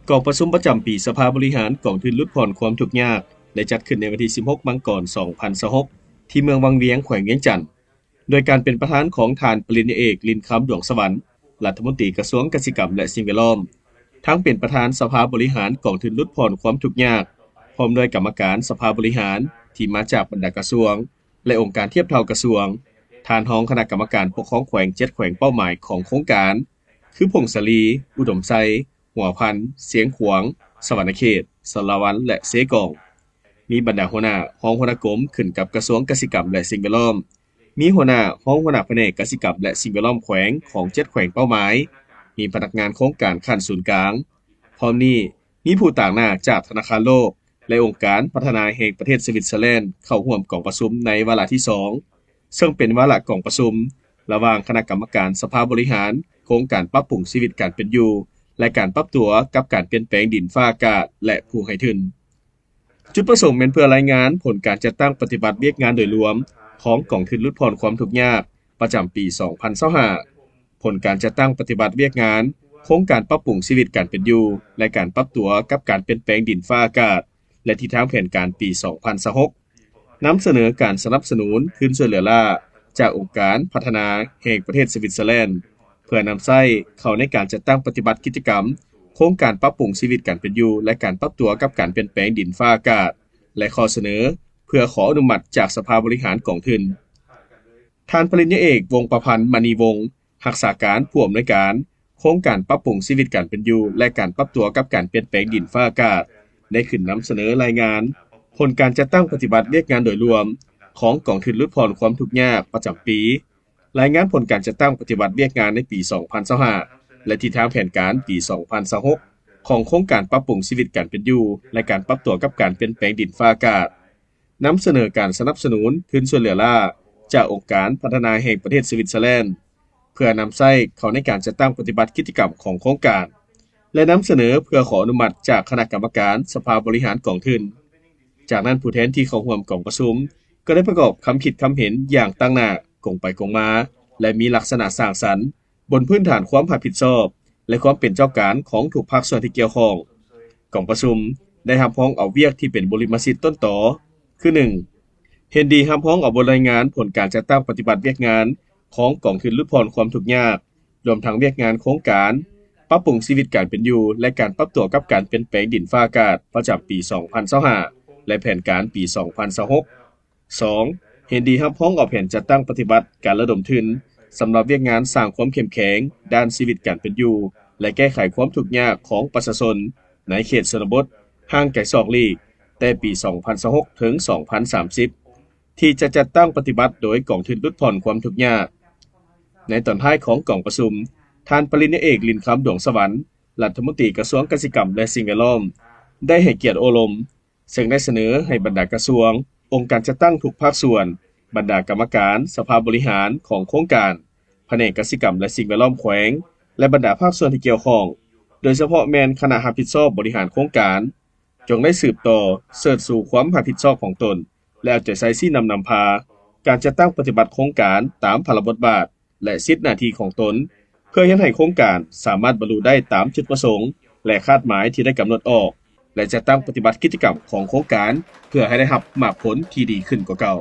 ກອງປະຊຸມປະຈຳປີສະພາບໍລິຫານກອງທຶນຫຼຸດຜ່ອນຄວາມທຸກຍາກ ໄດ້ຈັດຂຶ້ນໃນວັນທີສິບຫົກ ມັງກອນ ສອງພັນຊາວຫົກ ທີ່ເມືອງວັງວຽງ ແຂວງວຽງຈັນ ໂດຍການເປັນປະທານຂອງທ່ານປະລິນຍາເອກ ລິນຄຳ ດວງສະຫວັນ ລັດຖະມົນຕີກະຊວງກະສິກຳ ແລະ ສິ່ງແວດລ້ອມ, ທັງເປັນປະທານສະພາບໍລິຫານກອງທຶນຫຼຸດຜ່ອນຄວາມທຸກຍາກ, ພ້ອມດ້ວຍກຳມະການສະພາບໍລິຫານທີ່ມາຈາກບັນດາກະຊວງ ແລະ ອົງການທຽບເທົ່າກະຊວງ, ທ່ານຮອງຄະນະກຳມະການປົກຄອງແຂວງເຈັດແຂວງເປົ້າໝາຍຂອງໂຄງການ ຄື ຜົ້ງສາລີ, ອຸດົມໄຊ, ຫົວພັນ, ຊຽງຂວາງ, ສະຫວັນນະເຂດ, ສາລະວັນ ແລະ ເຊກອງ. ມີບັນດາຫົວໜ້າ, ຮອງຫົວໜ້າກົມຂຶ້ນກັບກະຊວງກະສິກຳ ແລະ ສິ່ງແວດລ້ອມ, ມີຫົວໜ້າ, ຮອງຫົວໜ້າພະແນກກະສິກຳ ແລະ ສິ່ງແວດລ້ອມແຂວງຂອງເຈັດແຂວງເປົ້າໝາຍ, ມີພະນັກງານໂຄງການຂັ້ນສູນກາງ. ພ້ອມນີ້, ມີຜູ້ຕາງໜ້າຈາກທະນາຄານໂລກ ແລະ ອົງການພັດທະນາແຫ່ງປະເທດສະວິດເຊີແລນ ເຂົ້າຮ່ວມກອງປະຊຸມໃນວາລະທີສອງ ເຊິ່ງເປັນວາລະກອງປະຊຸມລະຫວ່າງຄະນະກຳມະການສະພາບໍລິຫານໂຄງການປັບປຸງຊີວິດການເປັນຢູ່ ແລະ ການປັບຕົວກັບການປ່ຽນແປງດິນຟ້າອາກາດ ແລະ ຜູ້ໃຫ້ທຶນ. ຈຸດປະສົງແມ່ນເພື່ອລາຍງານຜົນການຈັດຕັ້ງປະຕິບັດວຽກງານໂດຍລວມຂອງກອງທຶນຫຼຸດຜ່ອນຄວາມທຸກຍາກປະຈຳປີສອງພັນຊາວຫ້າ, ຜົນການຈັດຕັ້ງປະຕິບັດວຽກງານໂຄງການປັບປຸງຊີວິດການເປັນຢູ່ ແລະ ການປັບຕົວກັບການປ່ຽນແປງດິນຟ້າອາກາດ ແລະ ທິດທາງແຜນການປີສອງພັນຊາວຫົກ. ນຳສະເໜີການສະໜັບສະໜູນທຶນຊ່ວຍເຫຼືອລ້າຈາກອົງການພັດທະນາແຫ່ງປະເທດສະວິດເຊີແລນ ເພື່ອນຳໃຊ້ເຂົ້າໃນການຈັດຕັ້ງປະຕິບັດກິດຈະກຳໂຄງການປັບປຸງຊີວິດການເປັນຢູ່ ແລະ ການປັບຕົວກັບການປ່ຽນແປງດິນຟ້າອາກາດ ແລະ ຂໍ້ສະເໜີເພື່ອຂໍອະນຸມັດຈາກສະພາບໍລິຫານກອງທຶນ. ທ່ານປະລິນຍາເອກ ວົງປະພັນ ມະນີວົງ ຮັກສາການຜູ້ອຳນວຍການໂຄງການປັບປຸງຊີວິດການເປັນຢູ່ ແລະ ການປັບຕົວກັບການປ່ຽນແປງດິນຟ້າອາກາດ ໄດ້ຂຶ້ນນຳສະເໜີລາຍງານຜົນການຈັດຕັ້ງປະຕິບັດວຽກງານໂດຍລວມຂອງກອງທຶນຫຼຸດຜ່ອນຄວາມທຸກຍາກປະຈຳປີ, ລາຍງານຜົນການຈັດຕັ້ງປະຕິບັດວຽກງານໃນປີສອງພັນຊາວຫ້າ ແລະ ທິດທາງແຜນການປີສອງພັນຊາວຫົກ ຂອງໂຄງການປັບປຸງຊີວິດການເປັນຢູ່ ແລະ ການປັບຕົວກັບການປ່ຽນແປງດິນຟ້າອາກາດ. ນຳສະເໜີການສະໜັບສະໜູນທຶນຊ່ວຍເຫຼືອລ້າຈາກອົງການພັດທະນາແຫ່ງປະເທດສະວິດເຊີແລນ ເພື່ອນຳໃຊ້ເຂົ້າໃນການຈັດຕັ້ງປະຕິບັດກິດຈະກຳຂອງໂຄງການ ແລະ ນຳສະເໜີເພື່ອຂໍອະນຸມັດຈາກຄະນະກຳມະການສະພາບໍລິຫານກອງທຶນ. ຈາກນັ້ນ, ຜູ້ແທນທີ່ເຂົ້າຮ່ວມກອງປະຊຸມກໍໄດ້ປະກອບຄຳຄິດຄຳເຫັນຢ່າງຕັ້ງໜ້າ, ກົງໄປກົງມາ ແລະ ມີລັກສະນະສ້າງສັນ, ບົນພື້ນຖານຄວາມຮັບຜິດຊອບ ແລະ ຄວາມເປັນເຈົ້າການຂອງທຸກພາກສ່ວນທີ່ກ່ຽວຂ້ອງ. ກອງປະຊຸມໄດ້ຮັບຮອງເອົາວຽກທີ່ເປັນບຸລິມະສິດຕົ້ນຕໍ ຄື ໜຶ່ງ ເຫັນດີຮັບຮອງເອົາບົດລາຍງານຜົນການຈັດຕັ້ງປະຕິບັດວຽກງານຂອງກອງທຶນຫຼຸດຜ່ອນຄວາມທຸກຍາກ, ລວມທັງວຽກງານໂຄງການປັບປຸງຊີວິດການເປັນຢູ່ ແລະ ການປັບຕົວກັບການປ່ຽນແປງດິນຟ້າອາກາດປະຈຳປີສອງພັນຊາວຫ້າ ແລະ ແຜນການປີສອງພັນຊາວຫົກ. ສອງ ເຫັນດີຮັບຮອງເອົາແຜນຈັດຕັ້ງປະຕິບັດການລະດົມທຶນສຳລັບວຽກງານສ້າງຄວາມເຂັ້ມແຂງດ້ານຊີວິດການເປັນຢູ່ ແລະ ແກ້ໄຂຄວາມທຸກຍາກຂອງປະຊາຊົນໃນເຂດຊົນນະບົດຫ່າງໄກສອກຫຼີກ ແຕ່ປີສອງພັນຊາວຫົກ ເຖິງ ສອງພັນສາມສິບ ທີ່ຈະຈັດຕັ້ງປະຕິບັດໂດຍກອງທຶນຫຼຸດຜ່ອນຄວາມທຸກຍາກ. ໃນຕອນທ້າຍຂອງກອງປະຊຸມ, ທ່ານປະລິນຍາເອກ ລິນຄຳ ດວງສະຫວັນ ລັດຖະມົນຕີກະຊວງກະສິກຳ ແລະ ສິ່ງແວດລ້ອມ ໄດ້ໃຫ້ກຽດໂອ້ລົມ, ເຊິ່ງໄດ້ສະເໜີໃຫ້ບັນດາກະຊວງ, ອົງການຈັດຕັ້ງທຸກພາກສ່ວນ, ບັນດາກຳມະການສະພາບໍລິຫານຂອງໂຄງການ, ພະແນກກະສິກຳ ແລະ ສິ່ງແວດລ້ອມແຂວງ ແລະ ບັນດາພາກສ່ວນທີ່ກ່ຽວຂ້ອງ, ໂດຍສະເພາະແມ່ນຄະນະຮັບຜິດຊອບບໍລິຫານໂຄງການ, ຈົ່ງໄດ້ສືບຕໍ່ເຊີດຊູຄວາມຮັບຜິດຊອບຂອງຕົນ ແລະ ເອົາໃຈໃສ່ຊີ້ນຳນຳພາການຈັດຕັ້ງປະຕິບັດໂຄງການຕາມພາລະບົດບາດ ແລະ ສິດໜ້າທີ່ຂອງຕົນ ເພື່ອເຮັດໃຫ້ໂຄງການສາມາດບັນລຸໄດ້ຕາມຈຸດປະສົງ ແລະ ຄາດໝາຍທີ່ໄດ້ກຳນົດອອກ ແລະ ຈັດຕັ້ງປະຕິບັດກິດຈະກຳຂອງໂຄງການ ເພື່ອໃຫ້ໄດ້ຮັບໝາກຜົນທີ່ດີຂຶ້ນກວ່າເກົ່າ.